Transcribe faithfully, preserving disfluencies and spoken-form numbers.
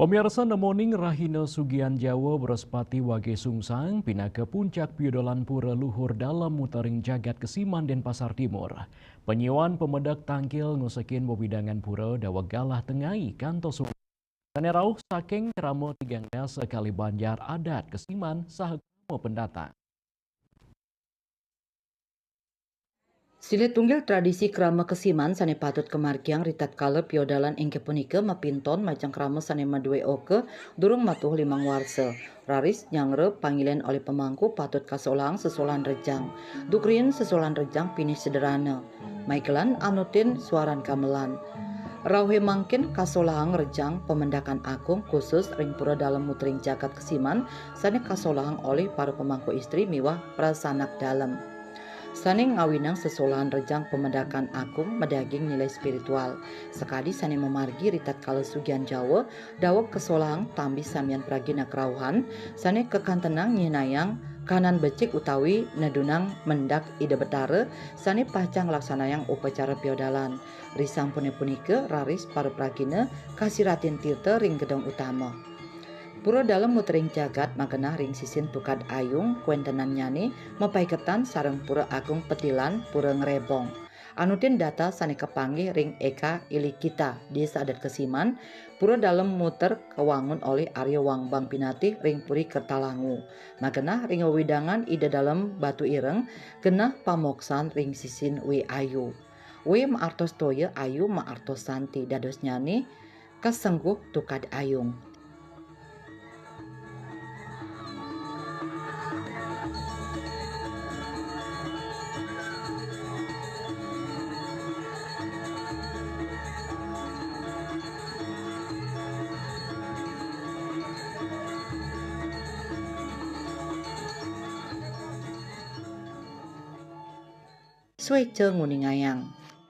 Pemirsa, nemoning rahina sugian Jawa Braspati wage sungsang pinaka puncak piodolan pura luhur dalem mutering jagat Kesiman Denpasar Timur. Penyiwan pemedek tangkil ngusekin wewidangan pura daweg galah tengai kantos sane rauh saking krama tigang dasa kali banjar adat Kesiman saha krama pendatang. Silih tunggil tradisi krama Kesiman sane patut kamargiang ritatkala piodalan inggih punika mapinton majeng krama sane madue oka durung matuh limang warsa. Raris nyangra pangilen olih pemangku patut kasolahang sesolahan rejang. Duk riin sesolahan rejang pinih sederhana. Maekelan anutin suaran gamelan. Rauhe mangkin kasolahang rejang pemendakan agung khusus ring pura dalem mutering jagat Kesiman sane kasolahang olih para pemangku istri miwah prasanak dalem. Sane ngawinang sesolahan rejang pemendakan agung madaging nilai spiritual, sakadi sane mamargi ritatkala sugian Jawa daweg kasolahang tambi samian pragina karauhan sane kakantenang nyihnayang kahanan becik utawi nedunang mendak Ida Betara sane pacang nglaksanayang upacara piodalan. Risampune punika, raris para pragina kasiratin tirta ring gedong utama. Pura dalem mutering jagat magenah ring sisin Tukad Ayung, kawentenannyane mapaiketan sareng Pura Agung Petilan, Pura Ngrebong. Anutin data sane kapanggih ring Eka Ilikita, Desa Adat Kesiman, pura dalem muter kawangun olih Arya Wangbang Pinatih ring Puri Kertalangu. Magenah ring wewidangan Ida Dalem Batu Ireng, genah pamoksan ring sisin W Ayu. W maartos toya, Ayu maartos santi, dadosnyane kasengguh Tukad Ayung. Sueca nguningayang.